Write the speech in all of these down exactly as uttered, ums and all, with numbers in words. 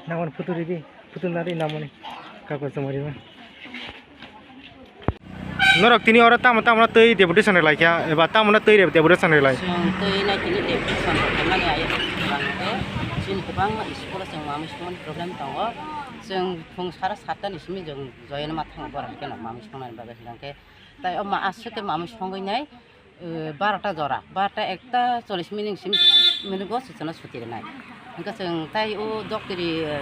Namoni photo ridi, photo nari namoni. Kago chumari ma. Norok tini oro tamo tamo twi deputation rwlai kha, eba tamo twi deputation rwlai. Chwng twi nai tini deputation rwlaimani ayuk kwbang khe, chini kwbangma school o chwng mamwi songmani problem tongo. Chwng phung sara satta ni simi chwng joyeno ma thango borok khe no mamwi songnani bagwi hwnkhe. Tai o ma aswk khe mamwi songwi nai, eh, barota jora, barota ekta chollish minute sim minute go swchana suti rwnai. Hwnkhe chwng tai o doktiri, eh,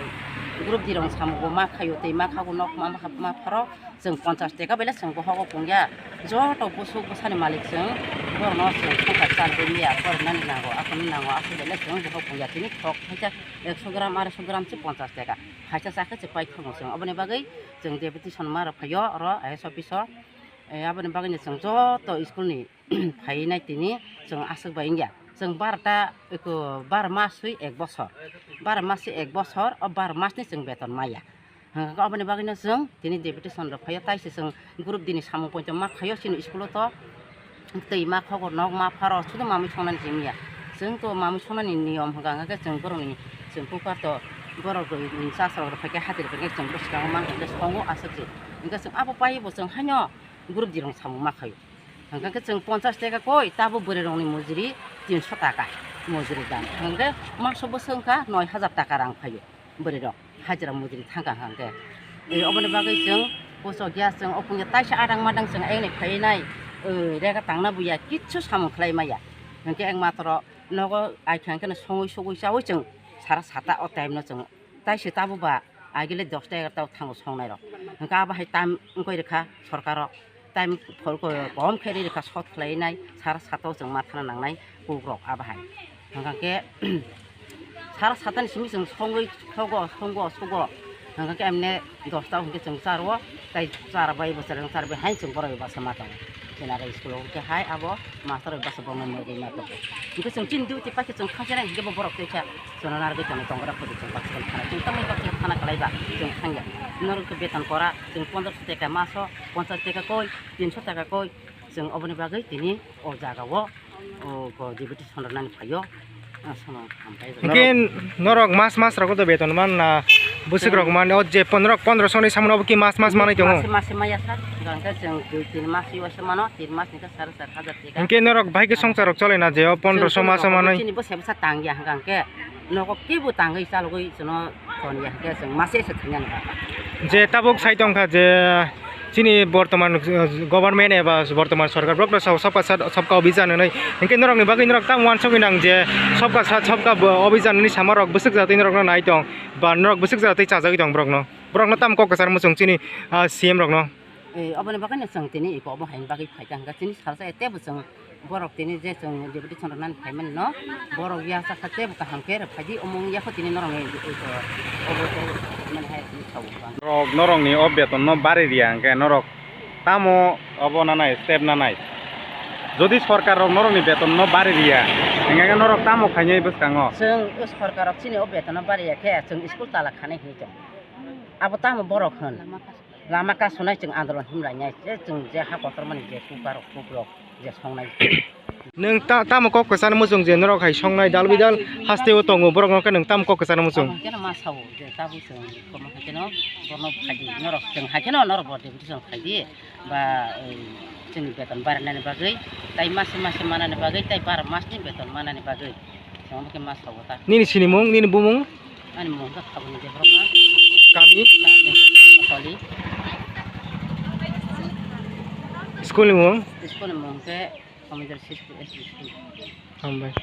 group dirong samungo ma khaio tei ma khago nok ma, ma, ma pharo chwng ponchash teka bele chwng bohogo pungya. Joto busuk bwsani malik chwng borokno chwng songkar charwgwi miya, porwnani nango, aphano nango, aswk bele chwng bohok pungya. Tini thok khaisa ekso gram, arsho gram se ponchash teka. Khaisa chakhe se paithango chwng. Oboni bagwi chwng deputation ma rw phaio oro I S office o. Eh, aboni bagwino chwng joto school ni phainai tini chwng aswk bai wngya. Chwng barota eko bar mas swi ek bosor. Bar mas swi ek bosor, o bar mas ni chwng beton maya. Hwnkhe aboni bagwino chwng tini deputation rok phaio, tai se chwng group dini samung poito ma khaio chini school o to. Twi ma khogor nok ma pharo sudu mamwi songnani simi ya. Chwng to mamwi songnani niyom hwnkha hwnkhe chwng borokni chwng kukar to borok rok ni chasrok rok phaikhe hati rok phaikhe chwng bwskango mang khe songo aswk se. Hwnkhe chwng abo pai bo chwng haino group dirong samung ma khaio. Hwnkhe chwng ponchash taka koi, tabo bwrwi rokni mojri tinso taka mojri dan. Hwnkhe maso bwswk wngkha noi hajar taka rang phaio bwrwi rok hajira mojri thangkha hwnkhe. Tei oboni bagwi chwng puso gas chwng opungya taisa adang madang chwng ayang phai nai, rega tangna buya kichu samung khlai maya. Hwnkhe ang matoro nogo ai kha hwnkhe songwi sugwi chawi chwng sara sata o time no chwng tai se tabo ba agile dosta egarta o thango songnai rok. Hwnkhe abo hai tam wngkoi rwkha sorkar rok. Time phol ko kom khe ri rwkha sot khlai nai sara sata o chwng ma thana nangnai kuk rok abo hai. Hwnkhe sara sata ni simi chwng songwi sogo songo sugo. Hwnkhe emne dosta hwnkhe chwng charo tai char bai bo chwng char bai hai chwng borok bai basa ma tongo. Chwng aro school o hwnkhe hai abo master bai basa bongni nogwi ma tongo. Hwnkhe chwng chini duty paikhe chwng thangsinai hwnkhe bo borok tei kha. Chwng narwgwi tongo tongra photo chwng baksa thana chwng tamni baksa thana khlai ba chwng thangya. Norok khe beton kora chwng pondroso teka maso ponchash teka koi tinso teka koi chwng oboni bagwi tini o jaga o o ko deputation rwnani phaio. Asama hambai. Hwnkhe norok mas mas rogo to beton man na bwswk rok man o je pondro pondroso ni samano bo ki mas mas manwi tongo. Mase mase maya sa hwnkhe chwng dui tin mas yo se mano tin mas ni khe sar sar hajar teka. Hwnkhe norok bahai khe songsar rok chole na je o pondroso maso manwi. Chini bo sebsa tangya hwnkhe nogo kibo tangwi chalogwi chwngno tongya hwnkhe chwng mase se thwngya nokha. Je tabuk sai tongkha je chini bortoman, uh, government eba bortoman sorkar borokno sao sabka sat sabka abhijan hinwi hwnkhe norokni bagwi norok tamo uansukgwi nang je sabka sat sabka bo-, abhijan hinwi sama rok bwswk jatwi norokno nai tong ba norok bwswk jatwi chajagwi tong borokno borokno tamo kok kwchar muchung chini, uh, C M rokno. Eh, oboni bagwino chwng tini iko obo haini bagwi phaikha hwnkhe chini salsa etebo chwng borok tini je chwng deputation rwnani phaimani no borok ya sakha tebo kaham khe rw phaidi omo wngya kho tini norokni iko obo khe mane hai sao. Norok norokni o betonno bari riya hwnkhe norok tamo obo nanai step nanai? Jodi sorkar rok norokni betonno bari riya hwnkhe norok tamo khainai bwskango? Chwng o sorkar rok chini o betonno bari ya khe chwng school tala khanai hinwi tongo. Abo tamo borok hwn. Lama kasonai chwng andolon himlainai, je chwng je ha kotormani je kukarok kukrok je songnai. Nwng ta-, tamo kok kwchar muchung je norok hai songnai dal bidal haste o tongo, borok no khe nwng tamo kok kwchar muchung? Abo khe no ma sao je tabuk chwng komo hai kheno borno phaidi norok chwng hai kheno norok bo deputation phaidi ba, eh, chwng beton barinani bagwi tai mase mase manani bagwi tai bar masni beton manani bagwi. Chwng omo khe ma sao ta. Nini sinimung, nini bumung? Ani mung khe Phaboni Debbarma. Kami? Kami Kotoli. School ni mung? School ni mung khe Komodor Sistu S D School. Hambai.